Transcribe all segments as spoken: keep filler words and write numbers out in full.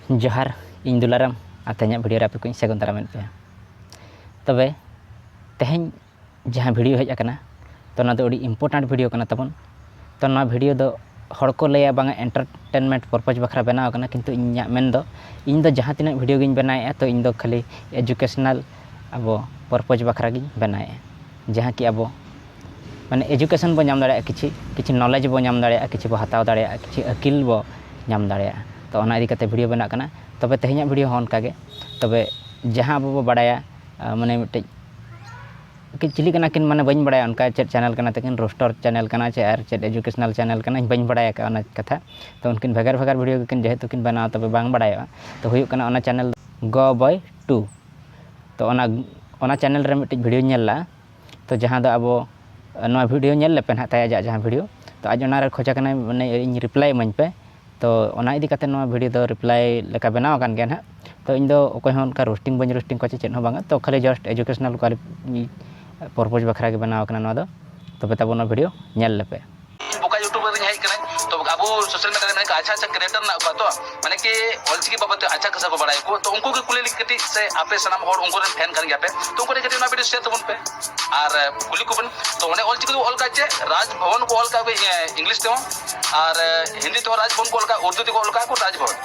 ᱡᱚᱦᱟᱨ, ᱤᱧ ᱫᱩᱞᱟᱨᱟᱢ, ᱟᱨ ᱛᱮᱦᱮᱧᱟᱜ video ᱨᱮ ᱟᱯᱮ ᱠᱚᱧ ᱥᱟᱹᱜᱩᱱ ᱫᱟᱨᱟᱢᱮᱫ ᱯᱮᱭᱟ᱾ ᱛᱚᱵᱮ ᱛᱮᱦᱮᱧ ᱡᱟᱦᱟᱸ video ᱦᱮᱡ ᱟᱠᱟᱱᱟ, ᱛᱚ ᱚᱱᱟ ᱫᱚ ᱟᱹᱰᱤ important video ᱠᱟᱱᱟ ᱛᱟᱵᱚᱱ᱾ ᱛᱚ ᱱᱚᱣᱟ video ᱫᱚ ᱦᱚᱲ ᱠᱚ ᱞᱟᱹᱭᱟ ᱵᱟᱝᱟ entertainment purpose ᱵᱟᱠᱷᱨᱟ ᱵᱮᱱᱟᱣ ᱟᱠᱟᱱᱟ, ᱠᱤᱱᱛᱩ ᱤᱧᱟᱹᱜ ᱢᱮᱱ ᱫᱚ, ᱤᱧ ᱫᱚ ᱡᱟᱦᱟᱸ ᱛᱤᱱᱟᱹᱜ video ᱜᱤᱧ ᱵᱮᱱᱟᱣᱮᱫᱼᱟ, ᱛᱚ ᱤᱧ ᱫᱚ ᱠᱷᱟᱹᱞᱤ educational ᱟᱵᱚ purpose ᱵᱟᱠᱷᱨᱟ ᱜᱤᱧ ᱵᱮᱱᱟᱣᱮᱫᱼᱟ, ᱡᱟᱦᱟᱸ ᱠᱤ ᱟᱵᱚ ᱢᱟᱱᱮ education ᱵᱚ ᱧᱟᱢ ᱫᱟᱲᱮᱭᱟᱜᱼᱟ, ᱠᱤᱪᱷᱤ ᱠᱤᱪᱷᱤ knowledge ᱵᱚ ᱧᱟᱢ ᱫᱟᱲᱮᱭᱟᱜᱼᱟ, ᱠᱤᱪᱷᱤ ᱵᱚ ᱦᱟᱛᱟᱣ ᱫᱟᱲᱮᱭᱟᱜᱼᱟ, ᱠᱤᱪᱷᱤ ᱟᱹᱠᱤᱞ ᱵᱚ ᱧᱟᱢ ᱫᱟᱲᱮᱭᱟᱜᱼᱟ᱾ ᱛᱚ ᱚᱱᱟ ᱤᱫᱤ ᱠᱟᱛᱮ video ᱵᱮᱱᱟᱜ ᱠᱟᱱᱟ᱾ ᱛᱚᱵᱮ ᱛᱮᱦᱮᱧᱟᱜ video ᱦᱚᱸ ᱚᱱᱠᱟ ᱜᱮ᱾ ᱛᱚᱵᱮ ᱡᱟᱦᱟᱸ ᱟᱵᱚ ᱵᱚ ᱵᱟᱲᱟᱭᱟ, ᱟᱸ, ᱢᱟᱱᱮ ᱢᱤᱫᱴᱮᱡ ᱠᱤ ᱪᱤᱞᱤ ᱠᱟᱱᱟ ᱠᱤᱱ, ᱢᱟᱱᱮ ᱵᱟᱹᱧ ᱵᱟᱲᱟᱭᱟ, ᱚᱱᱠᱟ ᱪᱮᱫ channel ᱠᱟᱱᱟ ᱛᱟᱹᱠᱤᱱ, roaster channel ᱠᱟᱱᱟ ᱪᱮ ᱟᱨ ᱪᱮᱫ educational channel ᱠᱟᱱᱟ, ᱵᱟᱹᱧ ᱵᱟᱲᱟᱭ ᱟᱠᱟᱫᱼᱟ ᱚᱱᱟ ᱠᱟᱛᱷᱟ᱾ ᱛᱚ ᱩᱱᱠᱤᱱ ᱵᱷᱮᱜᱟᱨ ᱵᱷᱮᱜᱟᱨ video ᱜᱮᱠᱤᱱ ᱡᱮᱦᱮᱛᱩ ᱠᱤᱱ ᱵᱮᱱᱟᱣᱟ, ᱛᱚᱵᱮ ᱵᱟᱝ ᱵᱟᱲᱟᱭᱚᱜᱼᱟ᱾ ᱛᱚ ᱦᱩᱭᱩᱜ ᱠᱟᱱᱟ ᱚᱱᱟ channel Go Boy Two᱾ ᱛᱚ ᱚᱱᱟ, ᱚᱱᱟ channel ᱨᱮ ᱢᱤᱫᱴᱤᱡ videoᱧ ᱧᱮᱞ ᱞᱮᱫᱼᱟ᱾ ᱛᱚ ᱡᱟᱦᱟᱸ ᱫᱚ ᱟᱵᱚ, ᱱᱚᱣᱟ videoᱧ ᱧᱮᱞ ᱞᱮᱯᱮ ᱱᱟᱦᱟᱜ, ᱛᱟᱭ ᱟᱡᱟᱜ ᱡᱟᱦᱟᱸ video, ᱛᱚ ᱟᱡ ᱚᱱᱟᱨᱮ ᱠᱷᱚᱡᱟ ᱠᱟᱱᱟᱭ, ᱢᱟᱱᱮ ᱤᱧ reply ᱤᱢᱟᱹᱧ ᱯᱮ᱾ ᱛᱚ ᱚᱱᱟ ᱤᱫᱤ ᱠᱟᱛᱮ ᱱᱚᱣᱟ video ᱫᱚ reply ᱞᱮᱠᱟ ᱵᱮᱱᱟᱣ ᱟᱠᱟᱱ ᱜᱮᱭᱟ ᱱᱟᱦᱟᱜ᱾ ᱛᱚ ᱤᱧ ᱫᱚ ᱚᱠᱚᱭ ᱦᱚᱸ ᱚᱱᱠᱟ roasting ᱵᱟᱹᱧ roasting ᱠᱚᱣᱟ ᱪᱮ ᱪᱮᱫ ᱦᱚᱸ ᱵᱟᱝᱟ, ᱛᱚ ᱠᱷᱟᱹᱞᱤ just educational quali-, purpose ᱵᱟᱠᱷᱨᱟ ᱜᱮ ᱵᱮᱱᱟᱣ ᱟᱠᱟᱱᱟ ᱱᱚᱣᱟ ᱫᱚ᱾ ᱛᱚᱵᱮ ᱛᱟᱵᱚ ᱚᱱᱟ video ᱧᱮᱞ ᱞᱮᱯᱮ᱾ ᱵᱚᱠᱟ YouTuber ᱨᱤᱧ ᱦᱮᱡ ᱠᱟᱱᱟᱧ, ᱛᱚ ᱟᱵᱚ social media ᱨᱮ ᱢᱮᱱᱟᱜ ᱠᱚᱣᱟ ᱟᱪᱪᱷᱟ ᱟᱪᱪᱷᱟ creator ᱢᱮᱱᱟᱜ ᱠᱚᱣᱟ, ᱛᱚ ᱢᱟᱱᱮ ᱠᱤ ᱚᱞᱪᱤᱠᱤ ᱵᱟᱵᱚᱫ ᱛᱮ ᱟᱪᱪᱷᱟ ᱠᱟᱛᱷᱟ ᱠᱚ ᱵᱟᱲᱟᱭᱟᱠᱚ, ᱛᱚ ᱩᱱᱠᱩ ᱜᱮ ᱠᱩᱞᱤ ᱞᱟᱹᱜᱤᱫ ᱠᱟᱹᱴᱤᱡ, ᱥᱮ ᱟᱯᱮ ᱥᱟᱱᱟᱢ ᱦᱚᱲ ᱩᱱᱠᱩ ᱨᱮᱱ fan ᱠᱟᱱ ᱜᱮᱭᱟ ᱯᱮ, ᱛᱚ ᱩᱱᱠᱩ ᱴᱷᱮᱱ ᱠᱟᱹᱴᱤᱡ ᱱᱚᱣᱟ video share ᱛᱟᱵᱚᱱ ᱯᱮ ᱟᱨ, ᱮ, ᱠᱩᱞᱤ ᱠᱚᱵᱚᱱ᱾ ᱛᱚ ᱚᱸᱰᱮ ᱚᱞᱪᱤᱠᱤ ᱫᱚ ᱚᱞ ᱠᱟᱜ ᱪᱮᱫ, ᱨᱟᱡᱽ ᱵᱷᱚᱵᱚᱱ ᱠᱚ ᱚᱞ ᱠᱟᱜ ᱠᱚ, ᱮ, English ᱛᱮᱦᱚᱸ, ᱟᱨ, ᱮ, ᱦᱤᱱᱫᱤ ᱛᱮᱦᱚᱸ ᱨᱟᱡᱽ ᱵᱷᱚᱵᱚᱱ ᱠᱚ ᱚᱞ ᱠᱟᱜ, ᱩᱨᱫᱩ ᱛᱮᱠᱚ ᱚᱞ ᱠᱟᱜ ᱠᱚ ᱨᱟᱡᱽ ᱵᱷᱚᱵᱚᱱ,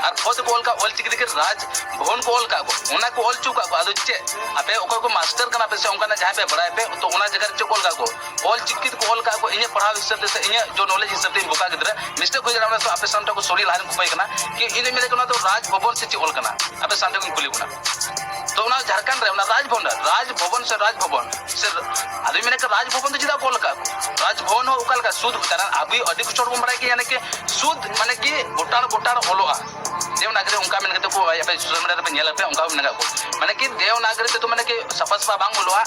ᱟᱨ ᱠᱷᱚ ᱛᱮᱠᱚ ᱚᱞ ᱠᱟᱜ, ᱚᱞᱪᱤᱠᱤ ᱛᱮᱜᱮ ᱨᱟᱡᱽ ᱵᱷᱚᱵᱚᱱ ᱠᱚ ᱚᱞ ᱠᱟᱜ ᱠᱚ, ᱚᱱᱟ ᱠᱚ ᱚᱞ ᱦᱚᱪᱚ ᱠᱟᱜ ᱠᱚ᱾ ᱟᱫᱚ ᱪᱮᱫ ᱟᱯᱮ ᱚᱠᱚᱭ ᱠᱚ master ᱠᱟᱱᱟ ᱯᱮ ᱥᱮ ᱚᱱᱠᱟᱱᱟᱜ ᱡᱟᱦᱟᱸᱭ ᱯᱮ ᱵᱟᱲᱟᱭ ᱯᱮ, ᱛᱚ ᱚᱱᱟ ᱡᱟᱭᱜᱟ ᱨᱮ ᱪᱮᱫ ᱠᱚ ᱚᱞ ᱠᱟᱜ ᱠᱚ? ᱚᱞ ᱪᱤᱠᱤ ᱛᱮᱠᱚ ᱚᱞ ᱠᱟᱜ ᱠᱚ, ᱤᱧᱟᱹᱜ ᱯᱟᱲᱦᱟᱣ ᱦᱤᱥᱟᱹᱵ ᱛᱮ ᱥᱮ ᱤᱧᱟᱹᱜ ᱡᱚ knowledge ᱦᱤᱥᱟᱹᱵ ᱛᱮ ᱤᱧ ᱵᱚᱠᱟ ᱜᱤᱫᱽᱨᱟᱹ, mistake ᱦᱩᱭ ᱫᱟᱲᱮᱭᱟᱜᱼᱟ, ᱚᱱᱟ ᱫᱚ ᱟᱯᱮ ᱥᱟᱢᱴᱟᱣ ᱠᱚ sorry ᱞᱟᱦᱟ ᱨᱮᱧ ᱠᱷᱚᱠᱚᱭ ᱠᱟᱱᱟ ᱠᱤ ᱤᱧ ᱫᱚᱧ ᱢᱮᱱᱮᱫ ᱠᱟᱱᱟ, ᱱᱚᱣᱟ ᱫᱚ ᱨᱟᱡᱽ ᱵᱷᱚᱵᱚᱱ ᱥᱮ ᱪᱮᱫ ᱚᱞ ᱠᱟᱱᱟ? ᱟᱯᱮ ᱥᱟᱢᱴᱟᱣ ᱠᱚᱧ ᱠᱩᱞᱤ ᱵᱚᱱᱟ᱾ ᱛᱚ ᱚᱱᱟ ᱡᱷᱟᱲᱠᱷᱚᱸᱰ ᱨᱮ ᱚᱱᱟ ᱨᱟᱡᱽ ᱵᱷᱚᱵᱚᱱ, ᱨᱟᱡᱽ ᱵᱷᱚᱵᱚᱱ ᱥᱮ ᱨᱟᱡᱽ ᱵᱷᱚᱵᱚᱱ ᱥᱮ, ᱟᱫᱚᱧ ᱢᱮᱱᱮᱫ ᱠᱟᱱᱟ, ᱨᱟᱡᱽ ᱵᱷᱚᱵᱚᱱ ᱫᱚ ᱪᱮᱫᱟᱜ ᱠᱚ ᱚᱞ ᱠᱟᱜ ᱠᱚ? ᱨᱟᱡᱽ ᱵᱷᱚᱵᱚᱱ ᱦᱚᱸ ᱚᱠᱟ ᱞᱮᱠᱟ ᱥᱩᱫ, ᱠᱟᱨᱚᱱ ᱟᱵᱚ ᱟᱹᱰᱤ ᱠᱤᱪᱷᱩ ᱦᱚᱲ ᱵᱚᱱ ᱵᱟᱲᱟᱭ ᱜᱮᱭᱟ, ᱭᱟᱱᱮ ᱠᱤ ᱥᱩᱫ ᱢᱟᱱᱮ ᱠᱤ ᱜᱚᱴᱟᱲ ᱜᱚᱴᱟᱲ ᱚᱞᱚᱜᱼᱟ᱾ ᱫᱮᱵᱽᱱᱟᱜᱚᱨᱤ ᱚᱱᱠᱟ ᱢᱮᱱ ᱠᱟᱛᱮ ᱠᱚ, ᱟᱯᱮ social media ᱨᱮᱯᱮ ᱧᱮᱞ ᱟᱯᱮ, ᱚᱱᱠᱟ ᱢᱮᱱᱟᱜ ᱠᱚ, ᱢᱟᱱᱮ ᱠᱤ ᱫᱮᱵᱽᱱᱟᱜᱚᱨᱤ ᱛᱮᱫᱚ ᱢᱟᱱᱮ ᱠᱤ ᱥᱟᱯᱷᱟ ᱥᱟᱯᱷᱟ ᱵᱟᱝ ᱚᱞᱚᱜᱼᱟ,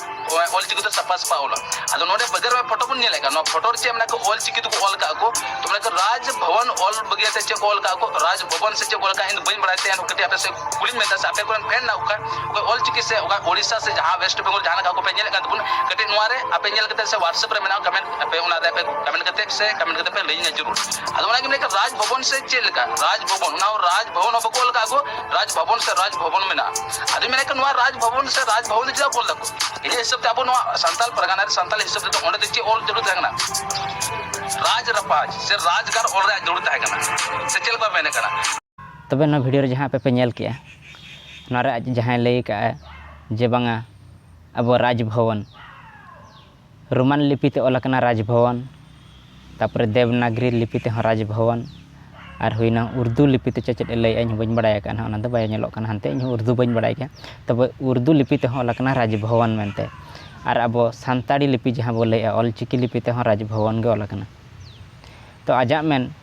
ᱚᱞ ᱪᱤᱠᱤ ᱫᱚ ᱥᱟᱯᱷᱟ ᱥᱟᱯᱷᱟ ᱚᱞᱚᱜᱼᱟ᱾ ᱟᱫᱚ ᱱᱚᱰᱮ ᱵᱟᱡᱟᱨ ᱨᱮ ᱯᱷᱳᱴᱳ ᱵᱚᱱ ᱧᱮᱞᱮᱫ ᱠᱟᱱ, ᱱᱚᱣᱟ ᱯᱷᱳᱴᱳ ᱨᱮ ᱪᱮᱫ ᱢᱮᱱᱟᱜ ᱠᱚ, ᱚᱞ ᱪᱤᱠᱤ ᱫᱚᱠᱚ ᱚᱞ ᱠᱟᱜ ᱠᱚ, ᱛᱚ ᱢᱟᱱᱮ ᱠᱚ ᱨᱟᱡᱽ ᱵᱷᱚᱵᱚᱱ ᱚᱞ ᱵᱟᱹᱜᱤᱭᱟᱛᱮ ᱪᱮᱫ ᱠᱚ ᱚᱞ ᱠᱟᱜ ᱠᱚ, ᱨᱟᱡᱽ ᱵᱷᱚᱵᱚᱱ ᱥᱮ ᱪᱮᱫ ᱠᱚ ᱚᱞ ᱠᱟᱜ, ᱤᱧ ᱫᱚ ᱵᱟᱹᱧ ᱵᱟᱲᱟᱭ ᱛᱮ, ᱮᱱᱦᱚᱸ ᱠᱟᱹᱴᱤᱡ ᱟᱯᱮ ᱥᱮᱫ ᱠᱩᱞᱤᱧ ᱢᱮ, ᱥᱮ ᱟᱯᱮ ᱠᱚᱨᱮᱱ fan ᱢᱮᱱᱟᱜ ᱠᱚ ᱠᱷᱟᱱ, ᱚᱠᱚᱭ ᱚᱞ ᱪᱤᱠᱤ ᱥᱮ ᱚᱠᱟ ᱳᱰᱤᱥᱟ ᱥᱮ ᱡᱟᱦᱟᱸ West Bengal ᱡᱟᱦᱟᱸ ᱞᱮᱠᱟ ᱠᱚᱯᱮ ᱧᱮᱞᱮᱫ ᱠᱟᱱ ᱛᱟᱵᱚᱱ, ᱠᱟᱹᱴᱤᱡ ᱱᱚᱣᱟ ᱨᱮ ᱟᱯᱮ ᱧᱮᱞ ᱠᱟᱛᱮ ᱥᱮ WhatsApp ᱨᱮ ᱢᱮᱱᱟᱜᱼᱟ, comment ᱟᱯᱮ ᱚᱱᱟ ᱨᱮ ᱟᱯᱮ comment ᱠᱟᱛᱮ ᱥᱮ comment ᱠᱟᱛᱮ ᱯᱮ ᱞᱟᱹᱭᱟᱹᱧᱟ ᱡᱟᱹᱨᱩᱲ᱾ ᱟᱫᱚ ᱚᱱᱟ ᱜᱮ ᱢᱮᱱᱮᱫ ᱠᱟᱱ, ᱨᱟᱡᱽ ᱵᱷᱚᱵᱚᱱ ᱥᱮ ᱪᱮᱫ ᱞᱮᱠᱟ, ᱨᱟᱡᱽ ᱵᱷᱚᱵᱚᱱ, ᱚᱱᱟ ᱦᱚᱸ ᱨᱟᱡᱽ ᱵᱷᱚᱵᱚᱱ ᱚᱱᱟ ᱵᱟᱠᱚ ᱚᱞ ᱠᱟᱜ ᱠᱚ, ᱨᱟᱡᱽ ᱵᱷᱚᱵᱚᱱ ᱥᱮ ᱨᱟᱡᱽ ᱵᱷᱚᱵᱚᱱ ᱢᱮᱱᱟᱜᱼᱟ᱾ ᱟᱫᱚᱧ ᱢᱮᱱᱮᱫ ᱠᱟᱱ, ᱱᱚᱣᱟ ᱨᱟᱡᱽ ᱵᱷᱚᱵᱚᱱ ᱥᱮ ᱨᱟᱡᱽ ᱵᱷᱚᱵᱚᱱ ᱫᱚ ᱪᱮᱫᱟᱜ ᱠᱚ ᱚᱞ ᱫᱟᱠᱚ? ᱤᱧᱟᱹᱜ ᱦᱤᱥᱟᱹᱵ ᱛᱮ, ᱟᱵᱚ ᱱᱚᱣᱟ ᱥᱟᱱᱛᱟᱲ ᱯᱟᱨᱜᱟᱱᱟ ᱨᱮ, ᱥᱟᱱᱛᱟᱲ ᱦᱤᱥᱟᱹᱵ ᱛᱮᱫᱚ ᱚᱸᱰᱮ ᱫᱚ ᱪᱮᱫ ᱚᱞ ᱡᱟᱹᱨᱩᱲ ᱛᱟᱦᱮᱸ ᱠᱟᱱᱟ? ᱨᱟᱡᱽ ᱨᱟᱯᱟᱡᱽ ᱥᱮ ᱨᱟᱡᱽᱜᱟᱲ ᱚᱞ ᱨᱮᱭᱟᱜ ᱡᱟᱹᱨᱩᱲ ᱛᱟᱦᱮᱸ ᱠᱟᱱᱟ, ᱥᱮ ᱪᱮᱫ ᱞᱮᱠᱟ ᱢᱮᱱᱮᱫ ᱠᱟᱱᱟ? ᱛᱚᱵᱮ ᱱᱚᱣᱟ ᱵᱷᱤᱰᱤᱭᱳ ᱨᱮ ᱡᱟᱦᱟᱸ ᱟᱯᱮ ᱯᱮ ᱧᱮᱞ ᱠᱮᱜᱼᱟ, ᱱᱚᱣᱟ ᱨᱮ ᱟᱡ ᱡᱟᱦᱟᱸᱭ ᱞᱟᱹᱭ ᱠᱟᱜᱼᱟ ᱡᱮ ᱵᱟᱝᱟ, ᱟᱵᱚ ᱨᱟᱡᱽ ᱵᱷᱚᱵᱚᱱ, ᱨᱳᱢᱟᱱ ᱞᱤᱯᱤ ᱛᱮ ᱚᱞ ᱟᱠᱟᱱᱟ ᱨᱟᱡᱽ ᱵᱷᱚᱵᱚᱱ, ᱛᱟᱯᱚᱨᱮ ᱫᱮᱵᱽᱱᱟᱜᱽᱨᱤ ᱞᱤᱯᱤ ᱛᱮᱦᱚᱸ ᱨᱟᱡᱽ ᱵᱷᱚᱵᱚᱱ, ᱟᱨ ᱦᱩᱭᱱᱟ ᱩᱨᱫᱩ ᱞᱤᱯᱤ ᱛᱮ ᱪᱮᱫ ᱪᱮᱫ ᱮ ᱞᱟᱹᱭᱮᱜᱼᱟ, ᱤᱧ ᱦᱚᱸ ᱵᱟᱹᱧ ᱵᱟᱲᱟᱭ ᱟᱠᱟᱫᱼᱟ ᱱᱟᱦᱟᱜ, ᱚᱱᱟ ᱫᱚ ᱵᱟᱭ ᱧᱮᱞᱚᱜ ᱠᱟᱱᱟ ᱦᱟᱱᱛᱮ, ᱤᱧ ᱦᱚᱸ ᱩᱨᱫᱩ ᱵᱟᱹᱧ ᱵᱟᱲᱟᱭ ᱜᱮᱭᱟ᱾ ᱛᱚᱵᱮ ᱩᱨᱫᱩ ᱞᱤᱯᱤ ᱛᱮᱦᱚᱸ ᱚᱞ ᱟᱠᱟᱱᱟ ᱨᱟᱡᱽ ᱵᱷᱚᱵᱚᱱ ᱢᱮᱱᱛᱮ, ᱟᱨ ᱟᱵᱚ ᱥᱟᱱᱛᱟᱲᱤ ᱞᱤᱯᱤ ᱡᱟᱦᱟᱸ ᱵᱚ ᱞᱟᱹᱭᱮᱜᱼᱟ, ᱚᱞ ᱪᱤᱠᱤ ᱞᱤᱯᱤ ᱛᱮᱦᱚᱸ ᱨᱟᱡᱽ ᱵᱷᱚᱵᱚᱱ ᱜᱮ ᱚᱞ ᱟᱠᱟᱱᱟ᱾ ᱛᱚ ᱟᱡᱟᱜ ᱢᱮᱱ,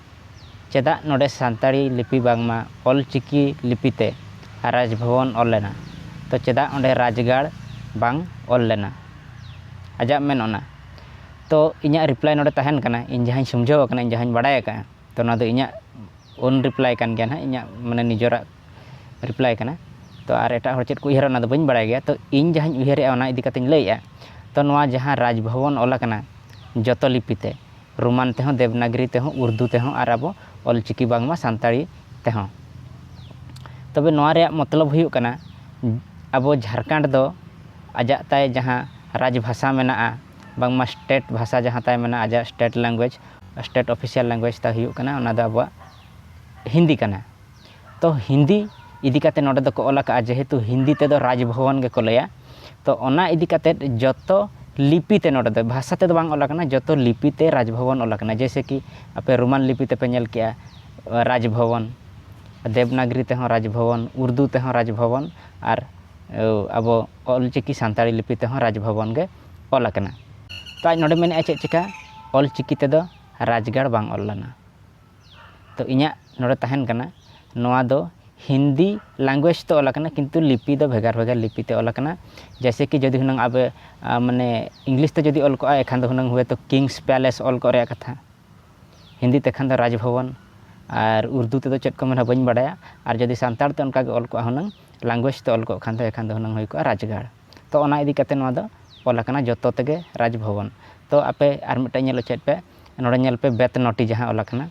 ᱪᱮᱫᱟᱜ ᱱᱚᱰᱮ ᱥᱟᱱᱛᱟᱲᱤ ᱞᱤᱯᱤ ᱵᱟᱝᱢᱟ ᱚᱞ ᱪᱤᱠᱤ ᱞᱤᱯᱤ ᱛᱮ ᱨᱟᱡᱽ ᱵᱷᱚᱵᱚᱱ ᱚᱞ ᱞᱮᱱᱟ? ᱛᱚ ᱪᱮᱫᱟᱜ ᱚᱸᱰᱮ ᱨᱟᱡᱽᱜᱟᱲ ᱵᱟᱝ ᱚᱞ ᱞᱮᱱᱟ? ᱟᱡᱟᱜ ᱢᱮᱱ ᱚᱱᱟ᱾ ᱛᱚ ᱤᱧᱟᱹᱜ ᱨᱤᱯᱞᱟᱭ ᱱᱚᱰᱮ ᱛᱟᱦᱮᱱ ᱠᱟᱱᱟ, ᱤᱧ ᱡᱟᱦᱟᱸᱧ ᱥᱚᱢᱡᱷᱟᱹᱣ ᱟᱠᱟᱱᱟ, ᱤᱧ ᱡᱟᱦᱟᱸᱧ ᱵᱟᱲᱟᱭ ᱟᱠᱟᱫᱼᱟ, ᱛᱚ ᱱᱚᱣᱟ ᱫᱚ ᱤᱧᱟᱹᱜ ᱳᱱ ᱨᱤᱯᱞᱟᱭ ᱠᱟᱱ ᱜᱮᱭᱟ ᱱᱟᱦᱟᱜ, ᱤᱧᱟᱹᱜ ᱢᱟᱱᱮ ᱱᱤᱡᱮᱨᱟᱜ ᱨᱤᱯᱞᱟᱭ ᱠᱟᱱᱟ᱾ ᱛᱚ ᱟᱨ ᱮᱴᱟᱜ ᱦᱚᱲ ᱪᱮᱫ ᱠᱚ ᱩᱭᱦᱟᱹᱨᱟ, ᱚᱱᱟ ᱫᱚ ᱵᱟᱹᱧ ᱵᱟᱲᱟᱭ ᱜᱮᱭᱟ᱾ ᱛᱚ ᱤᱧ ᱡᱟᱦᱟᱸᱧ ᱩᱭᱦᱟᱹᱨᱮᱜᱼᱟ, ᱚᱱᱟ ᱤᱫᱤ ᱠᱟᱛᱮᱧ ᱞᱟᱹᱭᱮᱜᱼᱟ᱾ ᱛᱚ ᱱᱚᱣᱟ ᱡᱟᱦᱟᱸ ᱨᱟᱡᱽ ᱵᱷᱚᱵᱚᱱ ᱚᱞ ᱟᱠᱟᱱᱟ ᱡᱚᱛᱚ ᱞᱤᱯᱤ ᱛᱮ, ᱨᱳᱢᱟᱱ ᱛᱮᱦᱚᱸ, ᱫᱮᱵᱽᱱᱟᱜᱽᱨᱤ ᱛᱮᱦᱚᱸ, ᱩᱨᱫᱩ ᱛᱮᱦᱚᱸ, ᱟᱨ ᱟᱵᱚ ᱚᱞ ᱪᱤᱠᱤ ᱵᱟᱝᱢᱟ ᱥᱟᱱᱛᱟᱲᱤ ᱛᱮᱦᱚᱸ᱾ ᱛᱚᱵᱮ ᱱᱚᱣᱟ ᱨᱮᱭᱟᱜ ᱢᱚᱛᱞᱚᱵ ᱦᱩᱭᱩᱜ ᱠᱟᱱᱟ, ᱟᱵᱚ ᱡᱷᱟᱲᱠᱷᱚᱸᱰ ᱫᱚ ᱟᱡᱟᱜ ᱛᱟᱭ ᱡᱟᱦᱟᱸ ᱨᱟᱡᱽ ᱵᱷᱟᱥᱟ ᱢᱮᱱᱟᱜᱼᱟ, ᱵᱟᱝᱢᱟ ᱥᱴᱮᱴ ᱵᱷᱟᱥᱟ ᱡᱟᱦᱟᱸ ᱛᱟᱭ ᱢᱮᱱᱟᱜᱼᱟ, ᱟᱡᱟᱜ state language, state official language ᱛᱟᱭ ᱦᱩᱭᱩᱜ ᱠᱟᱱᱟ, ᱚᱱᱟ ᱫᱚ ᱟᱵᱚᱣᱟᱜ ᱦᱤᱱᱫᱤ ᱠᱟᱱᱟ᱾ ᱛᱚ ᱦᱤᱱᱫᱤ ᱤᱫᱤ ᱠᱟᱛᱮ ᱱᱚᱰᱮ ᱫᱚᱠᱚ ᱚᱞ ᱟᱠᱟᱫᱼᱟ, ᱡᱮᱦᱮᱛᱩ ᱦᱤᱱᱫᱤ ᱛᱮᱫᱚ ᱨᱟᱡᱽ ᱵᱷᱚᱵᱚᱱ ᱜᱮᱠᱚ ᱞᱟᱹᱭᱟ᱾ ᱛᱚ ᱚᱱᱟ ᱤᱫᱤ ᱠᱟᱛᱮ ᱡᱚᱛᱚ ᱞᱤᱯᱤ ᱛᱮ, ᱱᱚᱰᱮ ᱫᱚ ᱵᱷᱟᱥᱟ ᱛᱮᱫᱚ ᱵᱟᱝ ᱚᱞ ᱟᱠᱟᱱᱟ, ᱡᱚᱛᱚ ᱞᱤᱯᱤ ᱛᱮ ᱨᱟᱡᱽ ᱵᱷᱚᱵᱚᱱ ᱚᱞ ᱟᱠᱟᱱᱟ᱾ ᱡᱮᱭᱥᱮ ᱠᱤ ᱟᱯᱮ ᱨᱳᱢᱟᱱ ᱞᱤᱯᱤ ᱛᱮᱯᱮ ᱧᱮᱞ ᱠᱮᱜᱼᱟ ᱨᱟᱡᱽ ᱵᱷᱚᱵᱚᱱ, ᱫᱮᱵᱽᱱᱟᱜᱽᱨᱤ ᱛᱮᱦᱚᱸ ᱨᱟᱡᱽ ᱵᱷᱚᱵᱚᱱ, ᱩᱨᱫᱩ ᱛᱮᱦᱚᱸ ᱨᱟᱡᱽ ᱵᱷᱚᱵᱚᱱ, ᱟᱨ ᱟᱵᱚ ᱚᱞ ᱪᱤᱠᱤ ᱥᱟᱱᱛᱟᱲᱤ ᱞᱤᱯᱤ ᱛᱮᱦᱚᱸ ᱨᱟᱡᱽ ᱵᱷᱚᱵᱚᱱ ᱜᱮ ᱚᱞ ᱟᱠᱟᱱᱟ᱾ ᱛᱚ ᱟᱡ ᱱᱚᱰᱮ ᱢᱮᱱᱮᱫᱼᱟ ᱪᱮᱫ ᱪᱤᱠᱟ, ᱚᱞ ᱪᱤᱠᱤ ᱛᱮᱫᱚ ᱨᱟᱡᱽᱜᱟᱲ ᱵᱟᱝ ᱚᱞ ᱞᱮᱱᱟ᱾ ᱛᱚ ᱤᱧᱟᱹᱜ ᱱᱚᱰᱮ ᱛᱟᱦᱮᱱ ᱠᱟᱱᱟ, ᱱᱚᱣᱟ ᱫᱚ ᱦᱤᱱᱫᱤ ᱞᱮᱝᱜᱩᱭᱮᱡᱽ ᱛᱮ ᱚᱞ ᱟᱠᱟᱱᱟ, ᱠᱤᱱᱛᱩ ᱞᱤᱯᱤ ᱫᱚ ᱵᱷᱮᱜᱟᱨ ᱵᱷᱮᱜᱟᱨ ᱞᱤᱯᱤ ᱛᱮ ᱚᱞ ᱟᱠᱟᱱᱟ᱾ ᱡᱮᱭᱥᱮ ᱠᱤ ᱡᱩᱫᱤ ᱦᱩᱱᱟᱹᱝ ᱟᱵᱮ, ᱟ, ᱢᱟᱱᱮ ᱤᱝᱞᱤᱥ ᱛᱮ ᱡᱩᱫᱤ ᱚᱞ ᱠᱚᱜᱼᱟ, ᱮᱱᱠᱷᱟᱱ ᱫᱚ ᱦᱩᱱᱟᱹᱝ ᱦᱳᱭᱛᱳ ᱠᱤᱝᱥ ᱯᱮᱞᱮᱥ ᱚᱞ ᱠᱚᱜ ᱨᱮᱭᱟᱜ ᱠᱟᱛᱷᱟ, ᱦᱤᱱᱫᱤ ᱛᱮᱠᱷᱟᱱ ᱫᱚ ᱨᱟᱡᱽ ᱵᱷᱚᱵᱚᱱ, ᱟᱨ ᱩᱨᱫᱩ ᱛᱮᱫᱚ ᱪᱮᱫ ᱠᱚ ᱢᱮᱱᱟ ᱵᱟᱹᱧ ᱵᱟᱲᱟᱭᱟ᱾ ᱟᱨ ᱡᱩᱫᱤ ᱥᱟᱱᱛᱟᱲ ᱛᱮ ᱚᱱᱠᱟ ᱜᱮ ᱚᱞ ᱠᱚᱜᱼᱟ ᱦᱩᱱᱟᱹᱝ, ᱞᱮᱝᱜᱩᱭᱮᱡᱽ ᱛᱮ ᱚᱞ ᱠᱚᱜ ᱠᱷᱟᱱ ᱫᱚ, ᱮᱱᱠᱷᱟᱱ ᱫᱚ ᱦᱩᱱᱟᱹᱝ ᱦᱩᱭ ᱠᱚᱜᱼᱟ ᱨᱟᱡᱽᱜᱟᱲ᱾ ᱛᱚ ᱚᱱᱟ ᱤᱫᱤ ᱠᱟᱛᱮ ᱱᱚᱣᱟ ᱫᱚ ᱚᱞ ᱟᱠᱟᱱᱟ ᱡᱚᱛᱚ ᱛᱮᱜᱮ ᱨᱟᱡᱽ ᱵᱷᱚᱵᱚᱱ᱾ ᱛᱚ ᱟᱯᱮ ᱟᱨ ᱢᱤᱫᱴᱮᱱ ᱧᱮᱞ ᱦᱚᱪᱚᱭᱮᱫ ᱯᱮ, ᱱᱚᱰᱮ ᱧᱮᱞ ᱯᱮ ᱵᱮᱛ ᱱᱚᱴᱤ ᱡᱟᱦᱟᱸ ᱚᱞ ᱟᱠᱟᱱᱟ,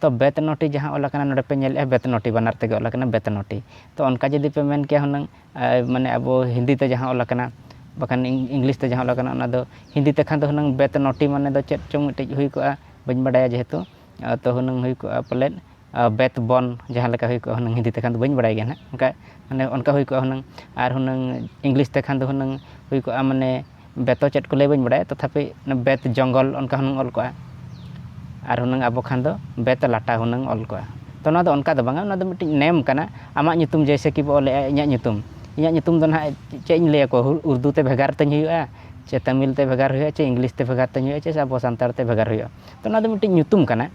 ᱛᱚ ᱵᱮᱛᱱᱚᱴᱤ ᱡᱟᱦᱟᱸ ᱚᱞ ᱟᱠᱟᱱᱟ, ᱱᱚᱰᱮ ᱯᱮ ᱧᱮᱞᱮᱫᱼᱟ ᱵᱮᱛᱱᱚᱴᱤ ᱵᱟᱱᱟᱨ ᱛᱮᱜᱮ ᱚᱞ ᱟᱠᱟᱱᱟ ᱵᱮᱛᱱᱚᱴᱤ᱾ ᱛᱚ ᱚᱱᱠᱟ ᱡᱩᱫᱤ ᱯᱮ ᱢᱮᱱ ᱠᱮᱭᱟ ᱦᱩᱱᱟᱹᱝ, ᱟᱨ ᱢᱟᱱᱮ ᱟᱵᱚ ᱦᱤᱱᱫᱤ ᱛᱮ ᱡᱟᱦᱟᱸ ᱚᱞ ᱟᱠᱟᱱᱟ, ᱵᱟᱠᱷᱟᱱ ᱤᱝ- ᱤᱝᱞᱤᱥ ᱛᱮ ᱡᱟᱦᱟᱸ ᱚᱞ ᱟᱠᱟᱱᱟ, ᱚᱱᱟ ᱫᱚ ᱦᱤᱱᱫᱤ ᱛᱮ ᱠᱷᱟᱱ ᱫᱚ ᱦᱩᱱᱟᱹᱝ ᱵᱮᱛᱱᱚᱴᱤ ᱢᱟᱱᱮ ᱫᱚ ᱪᱮᱫ ᱪᱚᱝ ᱢᱤᱫᱴᱤᱡ ᱦᱩᱭ ᱠᱚᱜᱼᱟ, ᱵᱟᱹᱧ ᱵᱟᱰᱟᱭᱟ ᱡᱮᱦᱮᱛᱩ᱾ ᱟᱨ ᱛᱚ ᱦᱩᱱᱟᱹᱝ ᱦᱩᱭ ᱠᱚᱜᱼᱟ ᱯᱟᱞᱮᱫ, ᱟᱨ ᱵᱮᱛ ᱵᱚᱱ ᱡᱟᱦᱟᱸ ᱞᱮᱠᱟ ᱦᱩᱭ ᱠᱚᱜᱼᱟ ᱦᱩᱱᱟᱹᱝ ᱦᱤᱱᱫᱤ ᱛᱮ ᱠᱷᱟᱱ ᱫᱚ ᱵᱟᱹᱧ ᱵᱟᱰᱟᱭ ᱜᱮᱭᱟ ᱱᱟᱦᱟᱜ, ᱚᱱᱠᱟ ᱢᱟᱱᱮ ᱚᱱᱠᱟ ᱦᱩᱭ ᱠᱚᱜᱼᱟ ᱦᱩᱱᱟᱹᱝ᱾ ᱟᱨ ᱦᱩᱱᱟᱹᱝ ᱤᱝᱞᱤᱥ ᱛᱮ ᱠᱷᱟᱱ ᱫᱚ ᱦᱩᱱᱟᱹᱝ ᱦᱩᱭ ᱠᱚᱜᱼᱟ ᱢᱟᱱᱮ ᱵᱮᱛᱚ ᱪᱮᱫ ᱠᱚ ᱞᱟᱹᱭ ᱵᱟᱹᱧ ᱵᱟᱰᱟᱭᱟ, ᱛᱚᱛᱷᱟᱯᱤ ᱚᱱᱟ ᱵᱮᱛ ᱡᱚᱝᱜᱚᱞ ᱚᱱᱠᱟ ᱦᱩᱱᱟᱹᱝ ᱚᱞ ᱠᱚᱜᱼᱟ᱾ ᱟᱨ ᱦᱩᱱᱟᱹᱝ ᱟᱵᱚ ᱠᱷᱟᱱ ᱫᱚ ᱵᱮᱛ ᱞᱟᱴᱟ ᱦᱩᱱᱟᱹᱝ ᱚᱞ ᱠᱚᱜᱼᱟ᱾ ᱛᱚ ᱱᱚᱣᱟ ᱫᱚ ᱚᱱᱠᱟ ᱫᱚ ᱵᱟᱝᱟ, ᱚᱱᱟ ᱫᱚ ᱢᱤᱫᱴᱤᱡ ᱱᱮᱢ ᱠᱟᱱᱟ᱾ ᱟᱢᱟᱜ ᱧᱩᱛᱩᱢ ᱡᱮᱭᱥᱮ ᱠᱤ ᱵᱚ ᱚᱞᱮᱜᱼᱟ ᱤᱧᱟᱹᱜ ᱧᱩᱛᱩᱢ, ᱤᱧᱟᱹᱜ ᱧᱩᱛᱩᱢ ᱫᱚ ᱱᱟᱦᱟᱜ ᱪᱮᱫ ᱤᱧ ᱞᱟᱹᱭ ᱟᱠᱚᱣᱟ, ᱦᱩ- ᱩᱨᱫᱩ ᱛᱮ ᱵᱷᱮᱜᱟᱨ ᱛᱤᱧ ᱦᱩᱭᱩᱜᱼᱟ ᱪᱮ ᱛᱟᱢᱤᱞ ᱛᱮ ᱵᱷᱮᱜᱟᱨ ᱦᱩᱭᱩᱜᱼᱟ ᱪᱮ ᱤᱝᱞᱤᱥ ᱛᱮ ᱵᱷᱮᱜᱟᱨ ᱛᱤᱧ ᱦᱩᱭᱩᱜᱼᱟ ᱪᱮ ᱟᱵᱚ ᱥᱟᱱᱛᱟᱲ ᱛᱮ ᱵᱷᱮᱜᱟᱨ ᱦᱩᱭᱩᱜᱼᱟ? ᱛᱚ ᱚᱱᱟ ᱫᱚ ᱢᱤᱫᱴᱤᱡ ᱧᱩᱛᱩᱢ ᱠᱟᱱᱟ᱾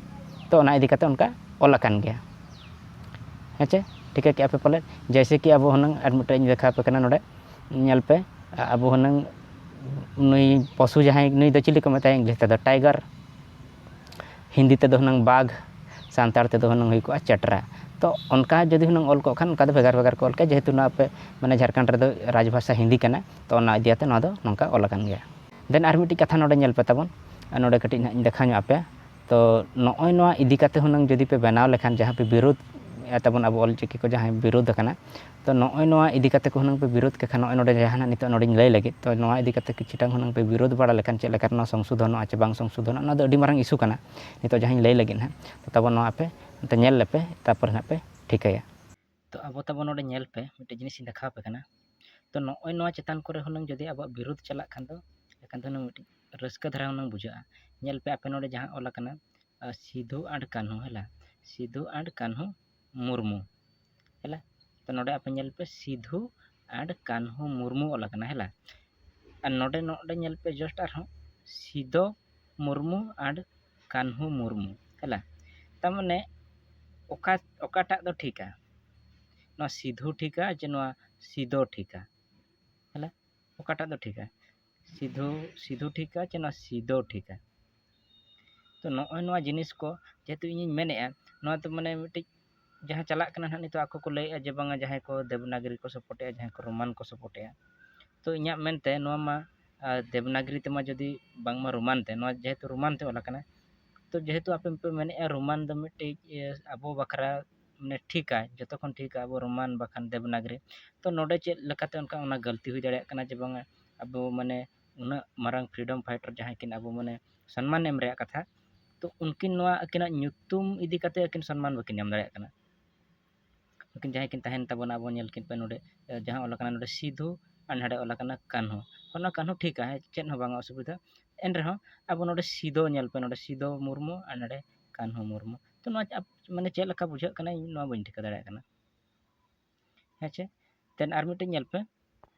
ᱛᱚ ᱚᱱᱟ ᱤᱫᱤ ᱠᱟᱛᱮ ᱚᱱᱠᱟ ᱚᱞ ᱟᱠᱟᱱ ᱜᱮᱭᱟ᱾ ᱦᱮᱸ ᱪᱮ? ᱴᱷᱤᱠᱟᱹ ᱠᱮᱜᱼᱟ ᱯᱮ ᱯᱟᱞᱮᱫ? ᱡᱮᱭᱥᱮ ᱠᱤ ᱟᱵᱚ ᱦᱩᱱᱟᱹᱝ ᱟᱨ ᱢᱤᱫᱴᱮᱱ ᱤᱧ ᱫᱮᱠᱷᱟᱣ ᱟᱯᱮ ᱠᱟᱱᱟ ᱱᱚᱰᱮ, ᱧᱮᱞ ᱯᱮ, ᱟᱵᱚ ᱦᱩᱱᱟᱹᱝ ᱱᱩᱭ ᱯᱚᱥᱩ ᱡᱟᱦᱟᱸᱭ, ᱱᱩᱭ ᱫᱚ ᱪᱤᱞᱤ ᱠᱚ ᱢᱮᱛᱟᱭᱟ ᱤᱝᱞᱤᱥ ᱛᱮᱫᱚ? ᱴᱟᱭᱜᱟᱨ᱾ ᱦᱤᱱᱫᱤ ᱛᱮᱫᱚ ᱦᱩᱱᱟᱹᱝ ᱵᱟᱜᱽ, ᱥᱟᱱᱛᱟᱲ ᱛᱮᱫᱚ ᱦᱩᱱᱟᱹᱝ ᱦᱩᱭ ᱠᱚᱜᱼᱟ ᱪᱮᱴᱨᱟ᱾ ᱛᱚ ᱚᱱᱠᱟ ᱡᱩᱫᱤ ᱦᱩᱱᱟᱹᱝ ᱚᱞ ᱠᱚᱜ ᱠᱷᱟᱱ ᱚᱱᱠᱟ ᱫᱚ ᱵᱷᱮᱜᱟᱨ ᱵᱷᱮᱜᱟᱨ ᱠᱚ ᱚᱞ ᱠᱮᱭᱟ, ᱡᱮᱦᱮᱛᱩ ᱱᱚᱣᱟ ᱟᱯᱮ ᱢᱟᱱᱮ ᱡᱷᱟᱲᱠᱷᱚᱸᱰ ᱨᱮᱫᱚ ᱨᱟᱡᱽᱵᱷᱟᱥᱟ ᱦᱤᱱᱫᱤ ᱠᱟᱱᱟ, ᱛᱚ ᱚᱱᱟ ᱤᱫᱤ ᱠᱟᱛᱮ ᱱᱚᱣᱟ ᱫᱚ ᱱᱚᱝᱠᱟ ᱚᱞ ᱟᱠᱟᱱ ᱜᱮᱭᱟ᱾ ᱫᱮᱱ ᱟᱨ ᱢᱤᱫᱴᱤᱡ ᱠᱟᱛᱷᱟ ᱱᱚᱰᱮ ᱧᱮᱞ ᱯᱮ ᱛᱟᱵᱚᱱ, ᱟᱨ ᱱᱚᱰᱮ ᱠᱟᱹᱴᱤᱡ ᱱᱟᱦᱟᱜ ᱤᱧ ᱫᱮᱠᱷᱟᱣ ᱧᱚᱜ ᱟᱯᱮᱭᱟ᱾ ᱛᱚ ᱱᱚᱜᱼᱚᱭ ᱱᱚᱣᱟ ᱤᱫᱤ ᱠᱟᱛᱮ ᱦᱩᱱᱟᱹᱝ ᱡᱩᱫᱤ ᱯᱮ ᱵᱮᱱᱟᱣ ᱞᱮᱠᱷᱟᱱ, ᱡᱟᱦᱟᱸ ᱯᱮ ᱵᱤᱨᱳᱫᱷ ᱮᱫ ᱛᱟᱵᱚᱱ ᱟᱵᱚ ᱚᱞᱪᱤᱠᱤ ᱠᱚ ᱡᱟᱦᱟᱸᱭ ᱵᱤᱨᱳᱫᱷ ᱟᱠᱟᱱᱟ, ᱛᱚ ᱱᱚᱜᱼᱚᱭ ᱱᱚᱣᱟ ᱤᱫᱤ ᱠᱟᱛᱮ ᱠᱚ ᱦᱩᱱᱟᱹᱝ ᱯᱮ ᱵᱤᱨᱳᱫᱷ ᱠᱮ ᱠᱷᱟᱱ, ᱱᱚᱜᱼᱚᱭ ᱱᱚᱰᱮ ᱡᱟᱦᱟᱱᱟᱜ ᱱᱤᱛᱚᱜ ᱱᱚᱰᱮᱧ ᱞᱟᱹᱭ ᱞᱟᱹᱜᱤᱫ, ᱛᱚ ᱱᱚᱣᱟ ᱤᱫᱤ ᱠᱟᱛᱮ ᱠᱤᱪᱷᱩᱴᱟᱝ ᱦᱩᱱᱟᱹᱝ ᱯᱮ ᱵᱤᱨᱳᱫᱷ ᱵᱟᱲᱟ ᱞᱮᱠᱷᱟᱱ ᱪᱮᱫ ᱞᱮᱠᱟ ᱱᱚᱣᱟ ᱥᱚᱝᱥᱳᱫᱷᱚᱱᱚᱜᱼᱟ ᱪᱮ ᱵᱟᱝ ᱥᱚᱝᱥᱳᱫᱷᱚᱱᱚᱜᱼᱟ, ᱱᱚᱣᱟ ᱫᱚ ᱟᱹᱰᱤ ᱢᱟᱨᱟᱝ ᱤᱥᱩ ᱠᱟᱱᱟ ᱱᱤᱛᱚᱜ ᱡᱟᱦᱟᱸᱧ ᱞᱟᱹᱭ ᱞᱟᱹᱜᱤᱫ ᱱᱟᱦᱟᱜ᱾ ᱛᱚ ᱛᱟᱵᱚᱱ ᱱᱚᱣᱟ ᱟᱯᱮ ᱚᱱᱛᱮ ᱧᱮᱞ ᱞᱮᱯᱮ, ᱛᱟᱨᱯᱚᱨᱮ ᱱᱟᱦᱟᱜ ᱯᱮ ᱴᱷᱤᱠᱟᱹᱭᱟ᱾ ᱛᱚ ᱟᱵᱚ ᱛᱟᱵᱚᱱ ᱱᱚᱰᱮ ᱧᱮᱞ ᱯᱮ, ᱢᱤᱫᱴᱮᱡ ᱡᱤᱱᱤᱥ ᱤᱧ ᱫᱮᱠᱷᱟᱣ ᱟᱯᱮ ᱠᱟᱱᱟ᱾ ᱛᱚ ᱱᱚᱜᱼᱚᱭ ᱱᱚᱣᱟ ᱪᱮᱛᱟᱱ ᱠᱚᱨᱮ ᱦᱩᱱᱟᱹᱝ ᱡᱩᱫᱤ ᱟᱵᱚᱣᱟᱜ ᱵᱤᱨᱳᱫᱷ ᱪᱟᱞᱟᱜ ᱠᱷᱟᱱ ᱫᱚ, ᱮᱱᱠᱷᱟᱱ ᱫᱚ ᱦᱩᱱᱟᱹᱝ ᱢᱤᱫᱴᱤᱡ ᱨᱟᱹᱥᱠᱟᱹ ᱫᱷᱟᱨᱟ ᱦᱩᱱᱟᱹᱝ ᱵᱩᱡᱷᱟᱹᱜᱼᱟ᱾ ᱧᱮᱞ ᱯᱮ ᱟᱯᱮ ᱱᱚᱰᱮ ᱡᱟᱦᱟᱸ ᱚᱞ ᱟᱠᱟᱱᱟ, ᱟᱨ ᱥᱤᱫᱷᱩ and ᱠᱟᱹᱱᱦᱩ, ᱦᱮᱞᱟ, ᱥᱤᱫᱷᱩ and ᱠᱟᱹᱱᱦᱩ ᱢᱩᱨᱢᱩ, ᱦᱮᱞᱟ᱾ ᱛᱚ ᱱᱚᱰᱮ ᱟᱯᱮ ᱧᱮᱞ ᱯᱮ, ᱥᱤᱫᱷᱩ and ᱠᱟᱹᱱᱦᱩ ᱢᱩᱨᱢᱩ ᱚᱞ ᱟᱠᱟᱱᱟ, ᱦᱮᱞᱟ᱾ ᱟᱨ ᱱᱚᱰᱮ, ᱱᱚᱰᱮ ᱧᱮᱞ ᱯᱮ just ᱟᱨᱦᱚᱸ, ᱥᱤᱫᱚ ᱢᱩᱨᱢᱩ and ᱠᱟᱹᱱᱦᱩ ᱢᱩᱨᱢᱩ, ᱦᱮᱞᱟ᱾ ᱛᱟᱨ ᱢᱟᱱᱮ ᱚᱠᱟ, ᱚᱠᱟᱴᱟᱜ ᱫᱚ ᱴᱷᱤᱠᱟ? ᱱᱚᱣᱟ ᱥᱤᱫᱷᱩ ᱴᱷᱤᱠᱟ ᱪᱮ ᱱᱚᱣᱟ ᱥᱤᱫᱚ ᱴᱷᱤᱠᱟ? ᱦᱮᱞᱟ, ᱚᱠᱟᱴᱟᱜ ᱫᱚ ᱴᱷᱤᱠᱟ? ᱥᱤᱫᱷᱩ, ᱥᱤᱫᱷᱩ ᱴᱷᱤᱠᱟ ᱪᱮ ᱱᱚᱣᱟ ᱥᱤᱫᱚ ᱴᱷᱤᱠᱟ? ᱛᱚ ᱱᱚᱜᱼᱚᱭ ᱱᱚᱣᱟ ᱡᱤᱱᱤᱥ ᱠᱚ ᱡᱮᱦᱮᱛᱩ ᱤᱧᱤᱧ ᱢᱮᱱᱮᱫᱼᱟ, ᱱᱚᱣᱟ ᱫᱚ ᱢᱟᱱᱮ ᱢᱤᱫᱴᱤᱡ ᱡᱟᱦᱟᱸ ᱪᱟᱞᱟᱜ ᱠᱟᱱᱟ ᱱᱟᱦᱟᱜ ᱱᱤᱛᱚᱜ, ᱟᱠᱚ ᱠᱚ ᱞᱟᱹᱭᱮᱫᱼᱟ ᱡᱮ ᱵᱟᱝᱟ ᱡᱟᱦᱟᱸᱭ ᱠᱚ ᱫᱮᱵᱽᱱᱟᱜᱽᱨᱤ ᱠᱚ ᱥᱟᱯᱳᱨᱴᱮᱜᱼᱟ, ᱡᱟᱦᱟᱸᱭ ᱠᱚ ᱨᱳᱢᱟᱱ ᱠᱚ ᱥᱟᱯᱳᱨᱴᱮᱜᱼᱟ᱾ ᱛᱚ ᱤᱧᱟᱹᱜ ᱢᱮᱱᱛᱮ ᱱᱚᱣᱟ ᱢᱟ, ᱟᱨ ᱫᱮᱵᱽᱱᱟᱜᱽᱨᱤ ᱛᱮᱢᱟ ᱡᱩᱫᱤ ᱵᱟᱝᱢᱟ ᱨᱳᱢᱟᱱ ᱛᱮ, ᱱᱚᱣᱟ ᱡᱮᱦᱮᱛᱩ ᱨᱳᱢᱟᱱ ᱛᱮ ᱚᱞ ᱟᱠᱟᱱᱟ, ᱛᱚ ᱡᱮᱦᱮᱛᱩ ᱟᱯᱮ ᱯᱮ ᱢᱮᱱᱮᱫᱼᱟ ᱨᱳᱢᱟᱱ ᱫᱚ ᱢᱤᱫᱴᱤᱡ ᱟᱵᱚ ᱵᱟᱠᱷᱨᱟ ᱢᱟᱱᱮ ᱴᱷᱤᱠᱟ, ᱡᱚᱛᱚ ᱠᱷᱚᱱ ᱴᱷᱤᱠᱟ ᱟᱵᱚ ᱨᱳᱢᱟᱱ ᱵᱟᱠᱷᱟᱱ ᱫᱮᱵᱽᱱᱟᱜᱽᱨᱤ᱾ ᱛᱚ ᱱᱚᱰᱮ ᱪᱮᱫ ᱞᱮᱠᱟᱛᱮ ᱚᱱᱠᱟ ᱚᱱᱟ ᱜᱟᱹᱞᱛᱤ ᱦᱩᱭ ᱫᱟᱲᱮᱭᱟᱜ ᱠᱟᱱᱟ ᱡᱮ ᱵᱟᱝᱟ ᱟᱵᱚ ᱢᱟᱱᱮ ᱩᱱᱟᱹᱜ ᱢᱟᱨᱟᱝ freedom fighter ᱡᱟᱦᱟᱸᱭ ᱠᱤᱱ ᱟᱵᱚ ᱢᱟᱱᱮ ᱥᱚᱱᱢᱟᱱ ᱮᱢ ᱨᱮᱭᱟᱜ ᱠᱟᱛᱷᱟ, ᱛᱚ ᱩᱱᱠᱤᱱ ᱱᱚᱣᱟ ᱟᱹᱠᱤᱱᱟᱜ ᱧᱩᱛᱩᱢ ᱤᱫᱤ ᱠᱟᱛᱮ ᱟᱹᱠᱤᱱ ᱥᱚᱱᱢᱟᱱ ᱵᱟᱹᱠᱤᱱ ᱧᱟᱢ ᱫᱟᱲᱮᱭᱟᱜ ᱠᱟᱱᱟ᱾ ᱱᱩᱠᱤᱱ ᱡᱟᱦᱟᱸᱭ ᱠᱤᱱ ᱛᱟᱦᱮᱱ ᱛᱟᱵᱚᱱᱟ, ᱟᱵᱚ ᱧᱮᱞ ᱠᱤᱱ ᱯᱮ ᱱᱚᱰᱮ, ᱡᱟᱦᱟᱸ ᱚᱞ ᱟᱠᱟᱱᱟ ᱱᱚᱰᱮ ᱥᱤᱫᱷᱩ ᱟᱨ ᱱᱚᱰᱮ ᱚᱞ ᱟᱠᱟᱱᱟ ᱠᱟᱹᱱᱦᱩ᱾ ᱚᱱᱟ ᱠᱟᱹᱱᱦᱩ ᱴᱷᱤᱠᱟ, ᱦᱮᱸ, ᱪᱮᱫ ᱦᱚᱸ ᱵᱟᱝᱟ ᱚᱥᱩᱵᱤᱫᱷᱟ᱾ ᱮᱱ ᱨᱮᱦᱚᱸ ᱟᱵᱚ ᱱᱚᱰᱮ ᱥᱤᱫᱷᱩ ᱧᱮᱞ ᱯᱮ, ᱱᱚᱰᱮ ᱥᱤᱫᱷᱩ ᱢᱩᱨᱢᱩ ᱟᱨ ᱱᱚᱰᱮ ᱠᱟᱹᱱᱦᱩ ᱢᱩᱨᱢᱩ᱾ ᱛᱚ ᱱᱚᱣᱟ ᱟᱯ-, ᱢᱟᱱᱮ ᱪᱮᱫ ᱞᱮᱠᱟ ᱵᱩᱡᱷᱟᱹᱜ ᱠᱟᱱᱟ, ᱤᱧ ᱱᱚᱣᱟ ᱵᱟᱹᱧ ᱴᱷᱤᱠᱟᱹ ᱫᱟᱲᱮᱭᱟᱜ ᱠᱟᱱᱟ᱾ ᱦᱮᱸ ᱪᱮ? ᱛᱮᱱ ᱟᱨ ᱢᱤᱫᱴᱮᱱ ᱧᱮᱞ ᱯᱮ,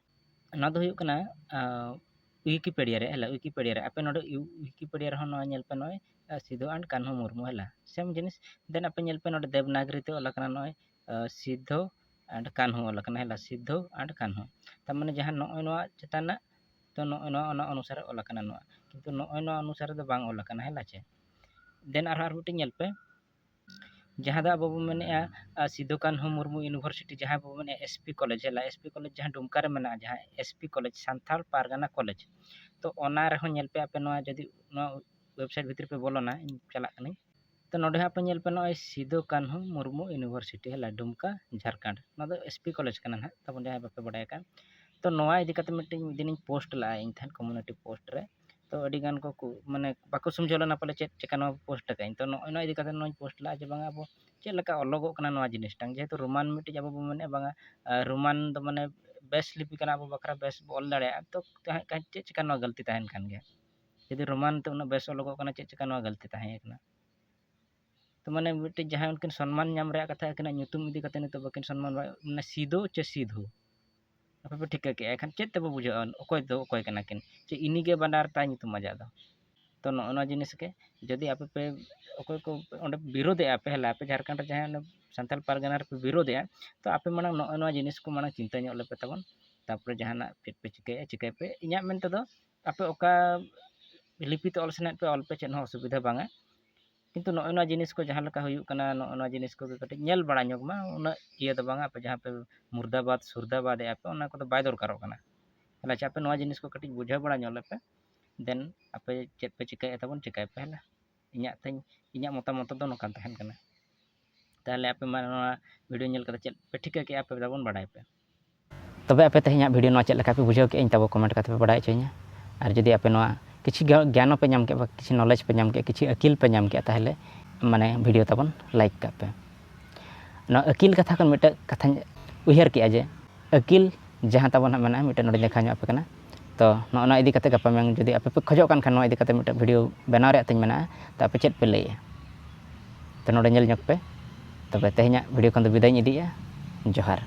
ᱱᱚᱣᱟ ᱫᱚ ᱦᱩᱭᱩᱜ ᱠᱟᱱᱟ, ᱟᱸ, ᱣᱤᱠᱤᱯᱮᱰᱤᱭᱟ ᱨᱮ, ᱦᱮᱞᱟ, ᱣᱤᱠᱤᱯᱮᱰᱤᱭᱟ ᱨᱮ᱾ ᱟᱯᱮ ᱱᱚᱰᱮ ᱣᱤ-, ᱣᱤᱠᱤᱯᱮᱰᱤᱭᱟ ᱨᱮᱦᱚᱸ ᱱᱚᱣᱟ ᱧᱮᱞ ᱯᱮ, ᱱᱚᱜᱼᱚᱭ, ᱟᱸ, ᱥᱤᱫᱷᱩ and ᱠᱟᱹᱱᱦᱩ ᱢᱩᱨᱢᱩ, ᱦᱮᱞᱟ, same ᱡᱤᱱᱤᱥ᱾ Then ᱟᱯᱮ ᱧᱮᱞ ᱯᱮ, ᱱᱚᱰᱮ ᱫᱮᱵᱽᱱᱟᱜᱽᱨᱤ ᱛᱮ ᱚᱞ ᱟᱠᱟᱱᱟ, ᱱᱚᱜᱼᱚᱭ, ᱟᱸ, ᱥᱤᱫᱷᱩ and ᱠᱟᱹᱱᱦᱩ ᱚᱞ ᱟᱠᱟᱱᱟ, ᱦᱮᱞᱟ, ᱥᱤᱫᱷᱩ and ᱠᱟᱹᱱᱦᱩ᱾ ᱛᱟᱨ ᱢᱟᱱᱮ ᱡᱟᱦᱟᱸ ᱱᱚᱜᱼᱚᱭ ᱱᱚᱣᱟ ᱪᱮᱛᱟᱱ ᱨᱮᱱᱟᱜ, ᱛᱚ ᱱᱚᱜᱼᱚᱭ ᱱᱚᱣᱟ, ᱚᱱᱟ ᱚᱱᱩᱥᱟᱨᱮ ᱚᱞ ᱟᱠᱟᱱᱟ ᱱᱚᱣᱟ, ᱠᱤᱱᱛᱩ ᱱᱚᱜᱼᱚᱭ ᱱᱚᱣᱟ ᱚᱱᱩᱥᱟᱨᱮ ᱫᱚ ᱵᱟᱝ ᱚᱞ ᱟᱠᱟᱱᱟ, ᱦᱮᱞᱟ ᱪᱮ᱾ Then ᱟᱨᱦᱚᱸ ᱟᱨ ᱢᱤᱫᱴᱮᱱ ᱧᱮᱞ ᱯᱮ, ᱡᱟᱦᱟᱸ ᱫᱚ ᱟᱵᱚ ᱵᱚᱱ ᱢᱮᱱᱮᱫᱼᱟ, ᱟᱸ, ᱥᱤᱫᱷᱩ ᱠᱟᱹᱱᱦᱩ ᱢᱩᱨᱢᱩ ᱤᱭᱩᱱᱤᱵᱷᱟᱨᱥᱤᱴᱤ, ᱡᱟᱦᱟᱸ ᱵᱚ ᱢᱮᱱᱮᱫᱼᱟ ᱮᱥ ᱯᱤ ᱠᱚᱞᱮᱡᱽ, ᱦᱮᱞᱟ, ᱮᱥ ᱯᱤ ᱠᱚᱞᱮᱡᱽ ᱡᱟᱦᱟᱸ ᱰᱩᱢᱠᱟ ᱨᱮ ᱢᱮᱱᱟᱜᱼᱟ, ᱡᱟᱦᱟᱸ S P college, Santal Pargana college. ᱛᱚ ᱚᱱᱟ ᱨᱮᱦᱚᱸ ᱧᱮᱞ ᱯᱮ ᱟᱯᱮ, ᱱᱚᱣᱟ ᱡᱩᱫᱤ ᱱᱚᱣᱟ website ᱵᱷᱤᱛᱨᱤ ᱯᱮ ᱵᱚᱞᱚᱱᱟ, ᱤᱧ ᱪᱟᱞᱟᱜ ᱠᱟᱹᱱᱟᱹᱧ, ᱛᱚ ᱱᱚᱰᱮ ᱦᱚᱸ ᱟᱯᱮ ᱧᱮᱞ ᱯᱮ, ᱱᱚᱜᱼᱚᱭ ᱥᱤᱫᱷᱩ ᱠᱟᱹᱱᱦᱩ ᱢᱩᱨᱢᱩ ᱤᱭᱩᱱᱤᱵᱷᱟᱨᱥᱤᱴᱤ, ᱦᱮᱞᱟ, ᱰᱩᱢᱠᱟ, ᱡᱷᱟᱲᱠᱷᱚᱸᱰ᱾ ᱱᱚᱣᱟ ᱫᱚ ᱮᱥ ᱯᱤ ᱠᱚᱞᱮᱡᱽ ᱠᱟᱱᱟ ᱱᱟᱦᱟᱜ ᱛᱟᱵᱚᱱ, ᱡᱟᱦᱟᱸᱭ ᱵᱟᱯᱮ ᱵᱟᱲᱟᱭ ᱠᱟᱱ᱾ ᱛᱚ ᱱᱚᱣᱟ ᱤᱫᱤ ᱠᱟᱛᱮ ᱢᱤᱫᱴᱮᱱ ᱢᱤᱫ ᱫᱤᱱᱤᱧ ᱯᱳᱥᱴ ᱞᱟᱜᱼᱟ ᱤᱧ ᱛᱟᱦᱮᱸᱫ ᱠᱚᱢᱤᱭᱩᱱᱤᱴᱤ ᱯᱳᱥᱴ ᱨᱮ᱾ ᱛᱚ ᱟᱹᱰᱤ ᱜᱟᱱ ᱠᱚ ᱠᱩ-, ᱢᱟᱱᱮ ᱵᱟᱠᱚ ᱥᱚᱢᱡᱷᱟᱹᱣ ᱞᱮᱱᱟ ᱯᱟᱞᱮ ᱪᱮᱫ ᱪᱮᱠᱟ ᱱᱚᱣᱟ ᱯᱳᱥᱴ ᱟᱠᱟᱫ ᱟᱹᱧ᱾ ᱛᱚ ᱱᱚᱜᱼᱚᱭ ᱱᱚᱣᱟ ᱤᱫᱤ ᱠᱟᱛᱮ ᱱᱚᱣᱟᱧ ᱯᱳᱥᱴ ᱞᱟᱜᱼᱟ ᱡᱮ ᱵᱟᱝᱟ ᱟᱵᱚ ᱪᱮᱫ ᱞᱮᱠᱟ ᱚᱞᱚᱜᱚᱜ ᱠᱟᱱᱟ ᱱᱚᱣᱟ ᱡᱤᱱᱤᱥᱴᱟᱝ, ᱡᱮᱦᱮᱛᱩ ᱨᱳᱢᱟᱱ ᱢᱤᱫᱴᱤᱡ ᱟᱵᱚ ᱵᱚᱱ ᱢᱮᱱᱮᱫᱼᱟ ᱵᱟᱝᱟ, ᱟᱸ, ᱨᱳᱢᱟᱱ ᱫᱚ ᱢᱟᱱᱮ ᱵᱮᱥ ᱞᱤᱯᱤ ᱠᱟᱱᱟ, ᱟᱵᱚ ᱵᱟᱠᱷᱨᱟ ᱵᱮᱥ ᱵᱚ ᱚᱞ ᱫᱟᱲᱮᱭᱟᱜᱼᱟ᱾ ᱛᱚ ᱛᱟᱦᱮᱸ ᱠᱟᱱ ᱪᱮᱫ ᱪᱮᱠᱟ ᱱᱚᱣᱟ ᱜᱟᱹᱞᱛᱤ ᱛᱟᱦᱮᱱ ᱠᱟᱱ ᱜᱮᱭᱟ? ᱡᱩᱫᱤ ᱨᱳᱢᱟᱱ ᱛᱮ ᱩᱱᱟᱹᱜ ᱵᱮᱥ ᱚᱞᱚᱜᱚᱜ ᱠᱟᱱᱟ, ᱪᱮᱫ ᱪᱮᱠᱟ ᱱᱚᱣᱟ ᱜᱟᱹᱞᱛᱤ ᱛᱟᱦᱮᱸ ᱠᱟᱱᱟ? ᱛᱚ ᱢᱟᱱᱮ ᱢᱤᱫᱴᱤᱡ ᱡᱟᱦᱟᱸᱭ ᱩᱱᱠᱤᱱ ᱥᱚᱱᱢᱟᱱ ᱧᱟᱢ ᱨᱮᱭᱟᱜ ᱠᱟᱛᱷᱟ, ᱟᱹᱠᱤᱱᱟᱜ ᱧᱩᱛᱩᱢ ᱤᱫᱤ ᱠᱟᱛᱮ ᱱᱤᱛᱚᱜ ᱵᱟᱹᱠᱤᱱ ᱥᱚᱱᱢᱟᱱ, ᱢᱟᱱᱮ ᱥᱤᱫᱚ ᱪᱮ ᱥᱤᱫᱷᱩ, ᱟᱯᱮ ᱯᱮ ᱴᱷᱤᱠᱟᱹ ᱠᱮᱜᱼᱟ, ᱮᱱᱠᱷᱟᱱ ᱪᱮᱫ ᱛᱮᱵᱚ ᱵᱩᱡᱷᱟᱹᱜᱼᱟ ᱚᱠᱚᱭ ᱫᱚ ᱚᱠᱚᱭ ᱠᱟᱱᱟ ᱠᱤᱱ? ᱪᱮ ᱤᱱᱤ ᱜᱮ ᱵᱟᱱᱟᱨ ᱛᱟᱭ ᱧᱩᱛᱩᱢ ᱟᱡᱟᱜ ᱫᱚ? ᱛᱚ ᱱᱚᱜᱼᱚ ᱱᱚᱣᱟ ᱡᱤᱱᱤᱥ ᱜᱮ ᱡᱩᱫᱤ ᱟᱯᱮ ᱯᱮ, ᱚᱠᱚᱭ ᱠᱚ ᱚᱸᱰᱮ ᱵᱤᱨᱳᱫᱮᱜᱼᱟ ᱯᱮ, ᱦᱮᱞᱟ, ᱟᱯᱮ ᱡᱷᱟᱲᱠᱷᱚᱸᱰ ᱨᱮ ᱡᱟᱦᱟᱸᱭ ᱚᱸᱰᱮ ᱥᱟᱱᱛᱟᱲ ᱯᱟᱨᱜᱟᱱᱟ ᱨᱮᱯᱮ ᱵᱤᱨᱳᱫᱮᱜᱼᱟ, ᱛᱚ ᱟᱯᱮ ᱢᱟᱲᱟᱝ ᱱᱚᱜᱼᱚ ᱱᱚᱣᱟ ᱡᱤᱱᱤᱥ ᱠᱚ ᱢᱟᱲᱟᱝ ᱪᱤᱱᱛᱟᱹ ᱧᱚᱜ ᱞᱮᱯᱮ ᱛᱟᱵᱚᱱ, ᱛᱟᱨᱯᱚᱨᱮ ᱡᱟᱦᱟᱱᱟᱜ ᱪᱮᱫ ᱯᱮ ᱪᱤᱠᱟᱹᱭᱟ ᱪᱤᱠᱟᱹᱭ ᱯᱮ᱾ ᱤᱧᱟᱹᱜ ᱢᱮᱱ ᱛᱮᱫᱚ ᱟᱯᱮ ᱚᱠᱟ ᱞᱤᱯᱤ ᱛᱮ ᱚᱞ ᱥᱟᱱᱟᱭᱮᱫ ᱯᱮ ᱚᱞ ᱯᱮ, ᱪᱮᱫ ᱦᱚᱸ ᱚᱥᱩᱵᱤᱫᱷᱟ ᱵᱟᱝᱟ᱾ ᱠᱤᱱᱛᱩ ᱱᱚᱜᱼᱚᱭ ᱱᱚᱣᱟ ᱡᱤᱱᱤᱥ ᱠᱚ ᱡᱟᱦᱟᱸ ᱞᱮᱠᱟ ᱦᱩᱭᱩᱜ ᱠᱟᱱᱟ, ᱱᱚᱜᱼᱚᱭ ᱱᱚᱣᱟ ᱡᱤᱱᱤᱥ ᱠᱚᱜᱮ ᱠᱟᱹᱴᱤᱡ ᱧᱮᱞ ᱵᱟᱲᱟ ᱧᱚᱜᱽ ᱢᱟ, ᱩᱱᱟᱹᱜ ᱤᱭᱟᱹ ᱫᱚ ᱵᱟᱝᱟ, ᱟᱯᱮ ᱡᱟᱦᱟᱸ ᱯᱮ ᱢᱩᱨᱫᱟᱵᱟᱫᱽ ᱥᱩᱨᱫᱟᱵᱟᱫᱽ ᱮᱫᱼᱟ ᱯᱮ, ᱚᱱᱟ ᱠᱚᱫᱚ ᱵᱟᱭ ᱫᱚᱨᱠᱟᱨᱚᱜ ᱠᱟᱱᱟ᱾ ᱛᱟᱦᱚᱞᱮ ᱟᱪᱪᱷᱟ, ᱟᱯᱮ ᱱᱚᱣᱟ ᱡᱤᱱᱤᱥ ᱠᱚ ᱠᱟᱹᱴᱤᱡ ᱵᱩᱡᱷᱟᱹᱣ ᱵᱟᱲᱟ ᱧᱚᱜ ᱞᱮᱯᱮ, then ᱟᱯᱮ ᱪᱮᱫ ᱯᱮ ᱪᱤᱠᱟᱹᱭᱮᱫ ᱛᱟᱵᱚᱱ ᱪᱤᱠᱟᱹᱭ ᱯᱮ, ᱦᱮᱞᱟ᱾ ᱤᱧᱟᱹᱜ ᱛᱤᱧ ᱤᱧᱟᱹᱜ ᱢᱚᱛᱟᱢᱚᱛ ᱫᱚ ᱱᱚᱝᱠᱟᱱ ᱛᱟᱦᱮᱱ ᱠᱟᱱᱟ᱾ ᱛᱟᱦᱚᱞᱮ ᱟᱯᱮ ᱢᱟ ᱱᱚᱣᱟ video ᱧᱮᱞ ᱠᱟᱛᱮ ᱪᱮᱫ ᱯᱮ ᱴᱷᱤᱠᱟᱹ ᱠᱮᱜᱼᱟ, ᱟᱯᱮ ᱛᱟᱵᱚᱱ ᱵᱟᱲᱟᱭ ᱯᱮ᱾ ᱛᱚᱵᱮ ᱟᱯᱮ ᱛᱮᱦᱮᱧᱟᱜ video ᱱᱚᱣᱟ ᱪᱮᱫ ᱞᱮᱠᱟ ᱯᱮ ᱵᱩᱡᱷᱟᱹᱣ ᱠᱮᱜᱼᱟ, ᱤᱧ ᱛᱟᱵᱚ comment ᱠᱟᱛᱮ ᱯᱮ ᱵᱟᱲᱟᱭ ᱦᱚᱪᱚᱧᱟ᱾ ᱟᱨ ᱡᱩᱫᱤ ᱟᱯᱮ ᱱᱚᱣᱟ ᱠᱤᱪᱷᱩ ᱜᱮ-, ᱜᱮᱭᱟᱱ ᱦᱚᱸᱯᱮ ᱧᱟᱢ ᱠᱮᱫ ᱵᱟ ᱠᱤᱪᱷᱩ knowledge ᱯᱮ ᱧᱟᱢ ᱠᱮᱫ, ᱠᱤᱪᱷᱩ ᱟᱹᱠᱤᱞ ᱯᱮ ᱧᱟᱢ ᱠᱮᱫ, ᱛᱟᱦᱚᱞᱮ ᱢᱟᱱᱮ video ᱛᱟᱵᱚᱱ like ᱠᱟᱜ ᱯᱮ᱾ ᱱᱚᱣᱟ ᱟᱹᱠᱤᱞ ᱠᱟᱛᱷᱟ ᱠᱷᱚᱱ ᱢᱤᱫᱴᱮᱡ ᱠᱟᱛᱷᱟᱧ ᱩᱭᱦᱟᱹᱨ ᱠᱮᱜᱼᱟ ᱡᱮ ᱟᱹᱠᱤᱞ ᱡᱟᱦᱟᱸ ᱛᱟᱵᱚᱱ ᱦᱟᱸᱜ ᱢᱮᱱᱟᱜᱼᱟ, ᱢᱤᱫᱴᱮᱱ ᱱᱚᱰᱮ ᱫᱮᱠᱷᱟᱣ ᱧᱚᱜ ᱟᱯᱮ ᱠᱟᱱᱟ᱾ ᱛᱚ ᱱᱚᱜᱼᱚ ᱱᱚᱣᱟ ᱤᱫᱤ ᱠᱟᱛᱮ ᱜᱟᱯᱟ ᱢᱮᱭᱟᱝ ᱡᱩᱫᱤ ᱟᱯᱮ ᱯᱮ ᱠᱷᱚᱡᱚᱜ ᱠᱟᱱ ᱠᱷᱟᱱ ᱱᱚᱣᱟ ᱤᱫᱤ ᱠᱟᱛᱮ ᱢᱤᱫᱴᱮᱱ video ᱵᱮᱱᱟᱣ ᱨᱮᱭᱟᱜ ᱛᱤᱧ ᱢᱮᱱᱟᱜᱼᱟ, ᱛᱚ ᱟᱯᱮ ᱪᱮᱫ ᱯᱮ ᱞᱟᱹᱭᱮᱜᱼᱟ? ᱛᱚ ᱱᱚᱰᱮ ᱧᱮᱞ ᱧᱚᱜ ᱯᱮ᱾ ᱛᱚᱵᱮ ᱛᱮᱦᱮᱧᱟᱜ video ᱠᱷᱚᱱ ᱫᱚ ᱵᱤᱫᱟᱹᱭ ᱤᱧ ᱤᱫᱤᱭᱮᱜᱼᱟ᱾ ᱡᱚᱦᱟᱨ᱾